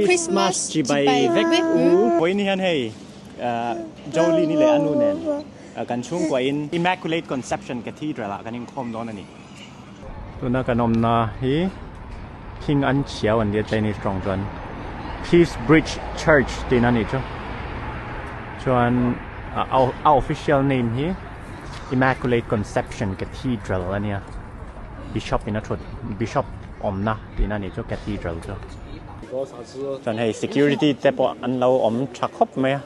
Christmas chibai vek u. Vawiin hian hei Jolene leh a nu nen kan chhungkua in Immaculate Conception Cathedral ah kan inkhawm dawn a ni. Tuna kan awmna hi King An Chiao an tia Chinese tawng chuan Peace Bridge Church tihna a nih chu. Chuan a official name hi Immaculate Conception Cathedral a nia. Bishop in a thut Bishop awmna tihna a nih chu Cathedral chu. Chuan hei security te pawh an lo awm tha khawp mai a.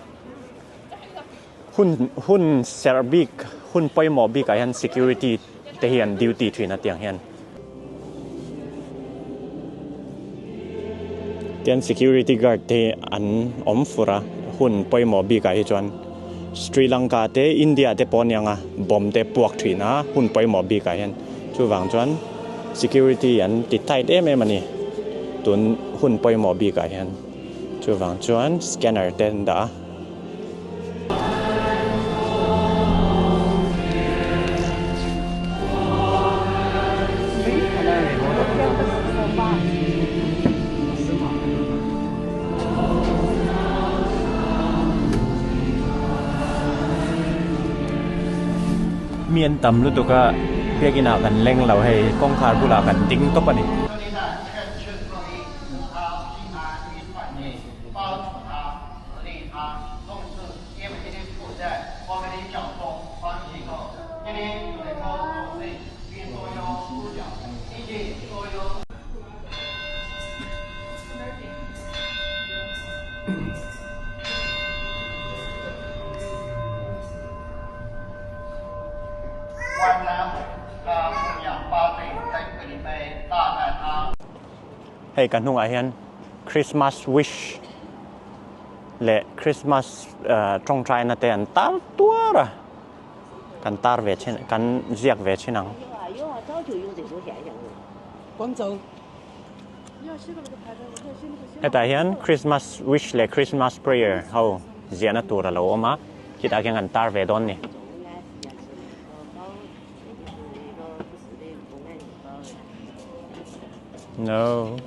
Hun hun serh bik hun pawimawh bikah hian security te hi an duty thin a tiang hian. Tian security guard te hi an awm fur a hun pawimawh bikah hi chuan Sri Lanka te India te pawh aniang a bomb te puak thin a hun pawimawh bikah hian chuvang chuan security an ti tight em em a ni tun hun pawimawh bikah hian chuvang chuan scanner te an dah a. Mi an tam lutuk a, biakin ah kan leng lo hei, kawngkhar bulah kan ding tawp a ni. Hei ka hnungah hian Christmas wish leh Christmas tawngtaina te an tar tuar a, kan tar ve thin kan ziak ve thin ang. Hetah hian Christmas wish leh Christmas prayer ho ziahna tur a lo awm a, khitah khian kan tar ve dawn a ni. No.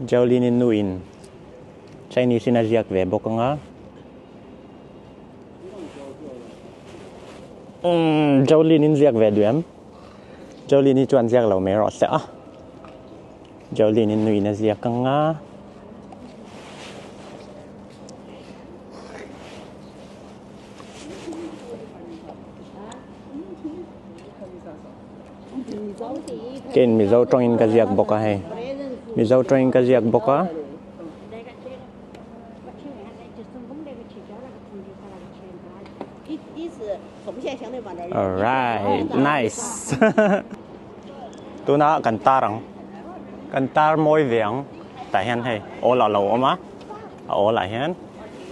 Jolene in nu in Chinese in a ziak ve bawk ang a. Umm Jolene in ziak ve duh em? Jolene hi chuan ziak lo mai rawh se a. Jolene in nu in a ziak ang a. Keiin Mizo tawngin ka ziak bawk a hei Mizo tawngin ka ziak bawk a. Alright nice tuna kan tar ang kan tar mawi ve ang tah hian hei awl a lo awm a a awl ah hian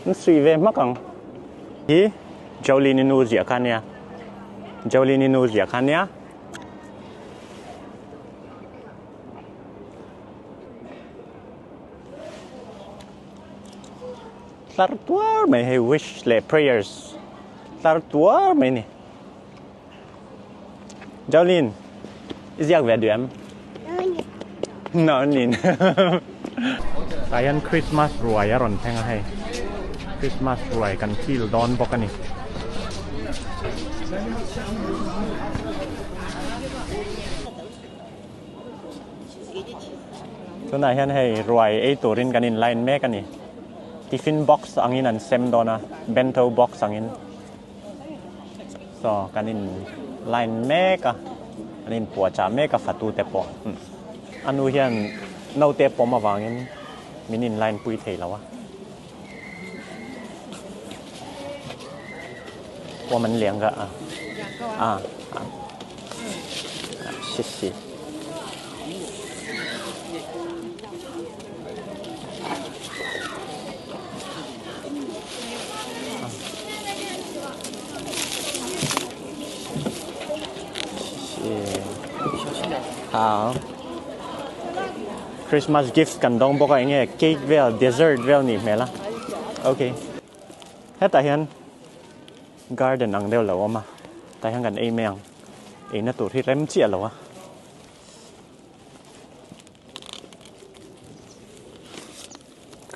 an suih ve hmak ang hi Jolene-i nu ziah kha ania Jolene-i nu ziah kha ania. Tlar tuar mai hei wish leh prayers tlar tuar mai ni. Jolene, i ziak ve duh em? No nin. Tah hian Christmas ruai a rawn thleng a hei. Christmas ruai kan feel dawn bawk a ni. Tunah hian hei ruai ei turin kan in line mek a ni. Tiffin box angin an sem dawn a, bento box angin. Saw kan in line mek a, an in puahchah mek a fatu te pawh. A nu hian naute pawm avangin min in line pui thei lo a. Pawm an liang ka a. A a. Xie xie. Hao Christmas gift kan dawng bawk a enge cake vel dessert vel nih hmel a ok hetah hian garden ang deuh lo awm a tah hian kan ei mai ang eina tur hi rem chiah lo a.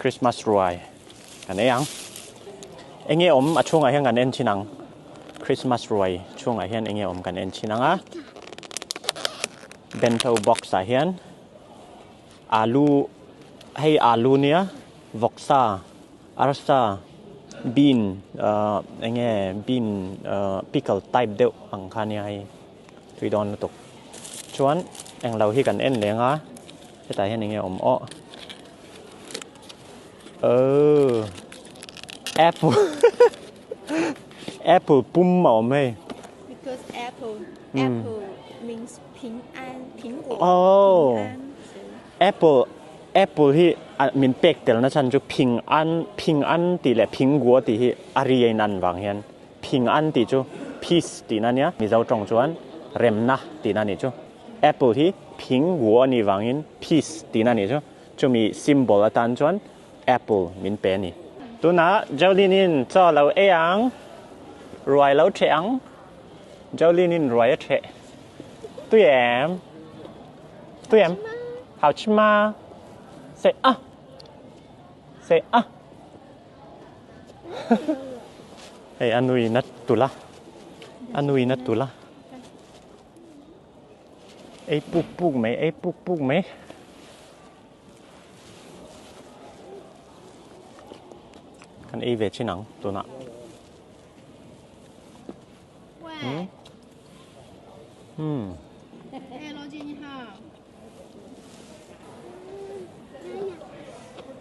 Christmas ruai kan ei ang. Enge awm a chhungah hian kan en thin ang. Christmas ruai chhungah hian enge awm kan en thin ang a. Bento box ah hian alu hei alu nia vawksa arsa bean ahh enge bean ahh pickle type deuh ang kha nia hei tui dawn lutuk. Chuan englo hi kan en leng a hetah hian enge awm aw oh apple apple pum a awm hei. Because apple apple means 平安苹果 Oh. 平安 Apple apple hi min pek tel na chhan chu phing an phing an tih leh phingua tih hi a ri a inan vang hian phing an tih chu peace tihna ania Mizo tawng chuan remna tihna a nih chu apple hi phingua a nih vangin peace tihna a nih chu chumi symbol atan chuan apple min pe a ni. Tunah Jolene in chaw lo ei ang ruai lo theh ang. Jolene in ruai a theh. Tui em? Tui em? Hao chi ma? Say ah. Say ah. Hei a nui na tula. A nui na tula. Ei puk puk mai, ei puk puk mai. Kan ei ve chin ang tunah. 喂， 嗯。 哎，老姐你好。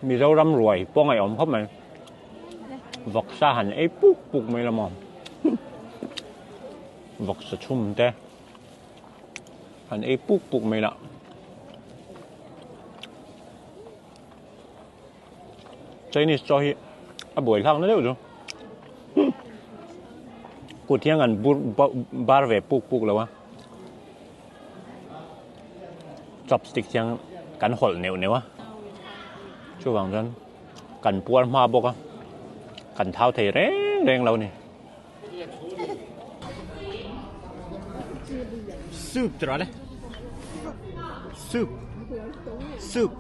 Mizoram ruai pawh ngaihawm khawp mai. Vawksa han ei puk puk mai la maw. Vawksa chhum te han ei puk puk mai la. Chinese chaw hi a buai hlak na deuh chu kut hian an bur bar ve puk puk lo a chopstick hian kan hawlh neuh neuh a chuvang chuan kan puar hma bawk a kan thau thei reng reng lo a ni. Soup tih le soup soup.